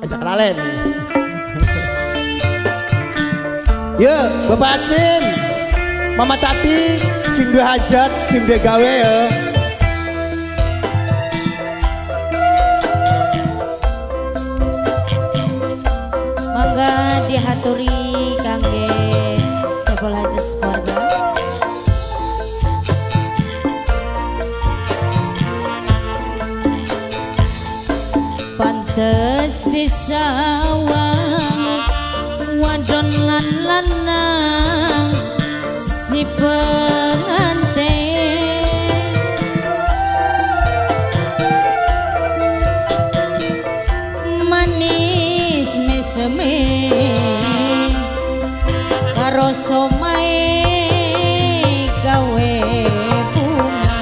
Aja kelalen. Ya, Bapak Acim, Mama Tati, sing duwe hajat, sing duwe gawe ya. Mangga dihaturi kangge sekolah keluarga. Pantes disawang wadon lan lanang si pengantin, manis meseme karo somae gawe bunga.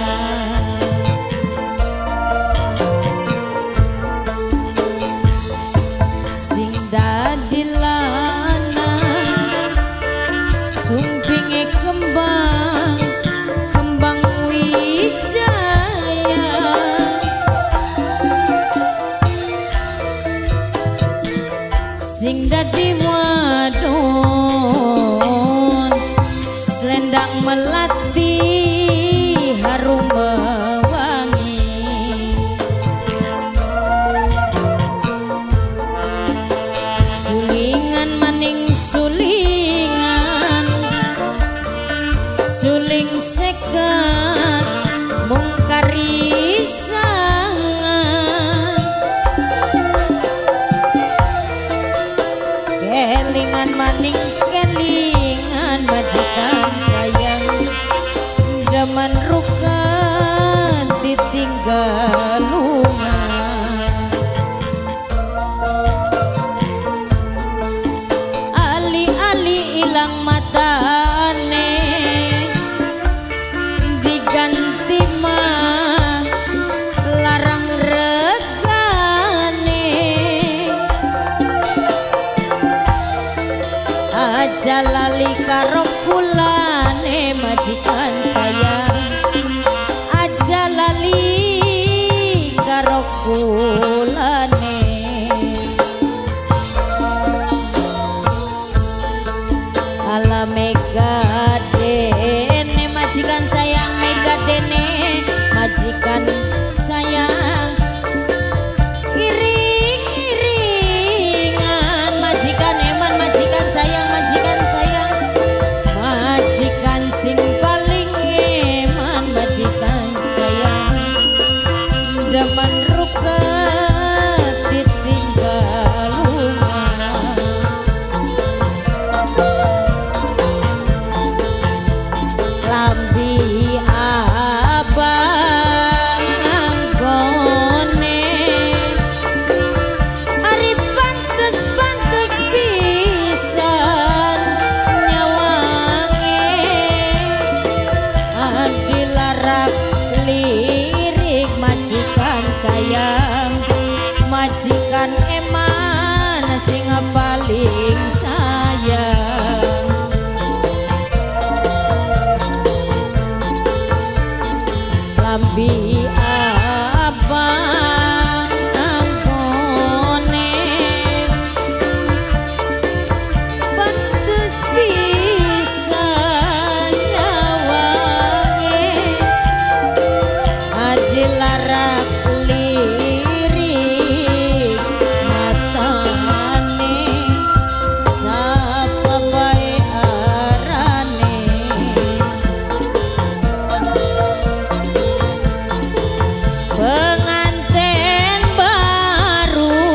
Sing dadi lanang sumpinge kembang kembang wijaya, sing dadi wadon selendang melati harum mewangi. Sulingan maning sulingan suling sekat mungkari sangan, kelingan maning kelingan majikan sayang zaman rukan ditinggal lunga. Ali-ali ilang matane diganti mah larang regane. Aja lali karo kulane majikan sayang, aja lali karo kulane. Ala mega dene majikan sayang, mega dene majikan sayang, iring-iringan majikan eman majikan sayang, majikan sayang, majikan sing paling eman majikan sayang, zaman rukat ditinggal lunga. Lambi abang anggone ari pantes-pantes pisan nyawange, adilarak lirik majikan sayang, majikan eman sing paling sayang. Lambi abang anggone pantes pisan nyawange, adilarak lirik matane sapa bae arane. Pengantin baru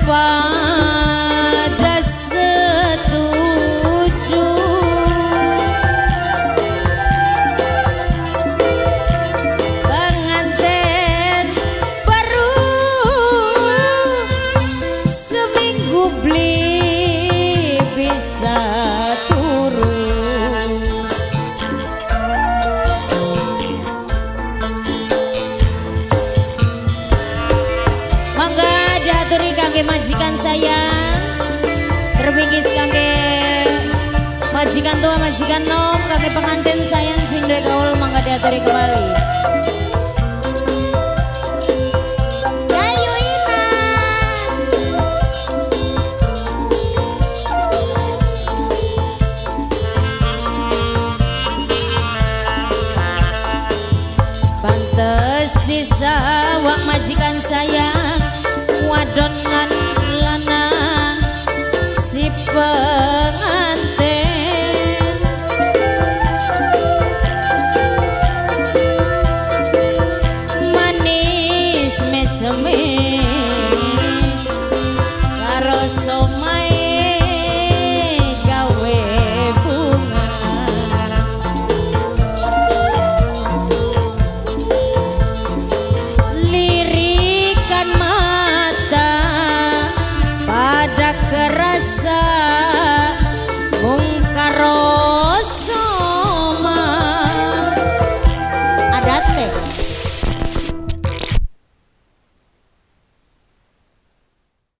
pada setuju, pengantin baru seminggu beli bisa turu. Mangga diaturi kangge majikan sayang, terbingkis kangge majikan tua majikan nom, kangge pengantin sayang sing duwe kaul, mangga diaturi kembali. Awang majikan sayang.